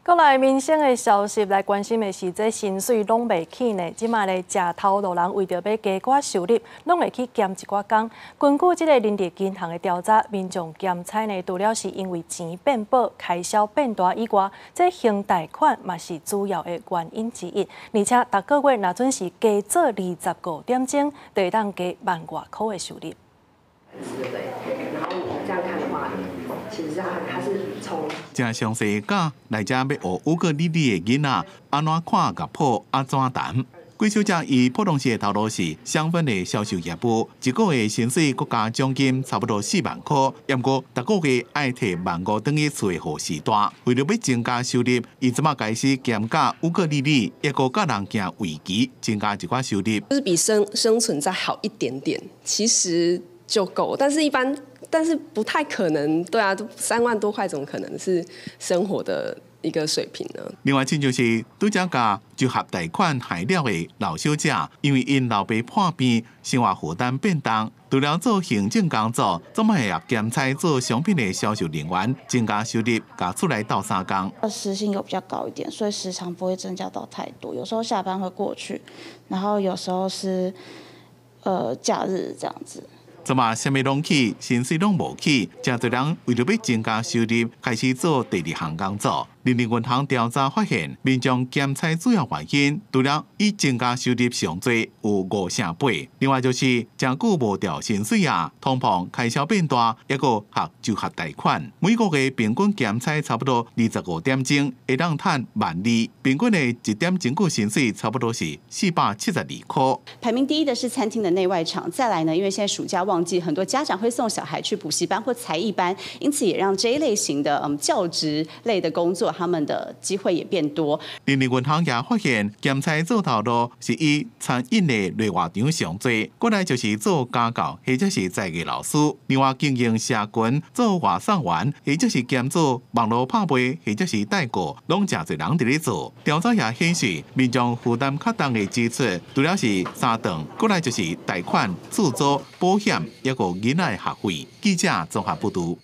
閣來民生的消息來關心的是，這薪水攏袂起呢。這馬咧食頭路人為著欲加寡收入，攏會去兼一寡工。根據這个人力銀行的調查，民眾兼差呢，除了是因為錢變薄、開銷變大以外，這還貸款嘛是主要的原因之一。而且，逐个月若準時加做25點鐘，就會當加萬外箍的收入。然後我這樣看的話，其實他是從誠詳細教來遮欲學烏克麗麗的囡仔，按怎看樂譜，按怎彈。桂小姐伊普通時的頭路是香氛的銷售業務，一個月薪水閣加獎金差不多4萬箍。毋過逐個月愛提萬五轉去厝的予序大，為著欲增加收入，伊這馬開始兼教烏克麗麗，抑閣教人行圍棋，增加一寡收入。就是比生存再好一點點，其實就夠，但是一般，但是不太可能，對啊，3萬多塊，怎麼可能是生活的一個水平呢？另外，親像是拄才共就學貸款害了的老小姐，因為𪜶老爸破病，生活負擔變重，除了做行政工作，這馬會兼差做商品的銷售人員，增加收入，共厝內鬥相共。時薪有比較高一點，所以時長不會增加到太多。有時候下班會過去，然後有時候是假日這樣子。這馬啥物攏起，薪水攏無起，誠濟人為著欲增加收入，開始做第二項工作。人力銀行調查發現，民眾兼差主要原因，除了以增加收入上濟有5成8，另外就是誠久無調薪水啊，通膨開銷變大，抑閣學就學貸款。每個月平均兼差差不多25點鐘，會當趁萬二，平均的一點鐘久薪水差不多是472箍。排名第一的是餐廳的內外場，再來呢，因為現在暑假旺季，很多家長會送小孩去補習班或才藝班，因此也讓這一類型的教職類的工作，他們的機會也變多。人力銀行也發現，兼差做頭路是以餐飲的內外場上濟，過來就是做家教或者是才藝老師。另外經營社群、做外送員，或者是兼做網路拍賣，或者是代購，攏誠濟人佇咧做。調查也顯示，民眾負擔較重的支出，除了是三頓，過來就是貸款、厝租、保險，抑閣囡仔的學費。記者綜合報導。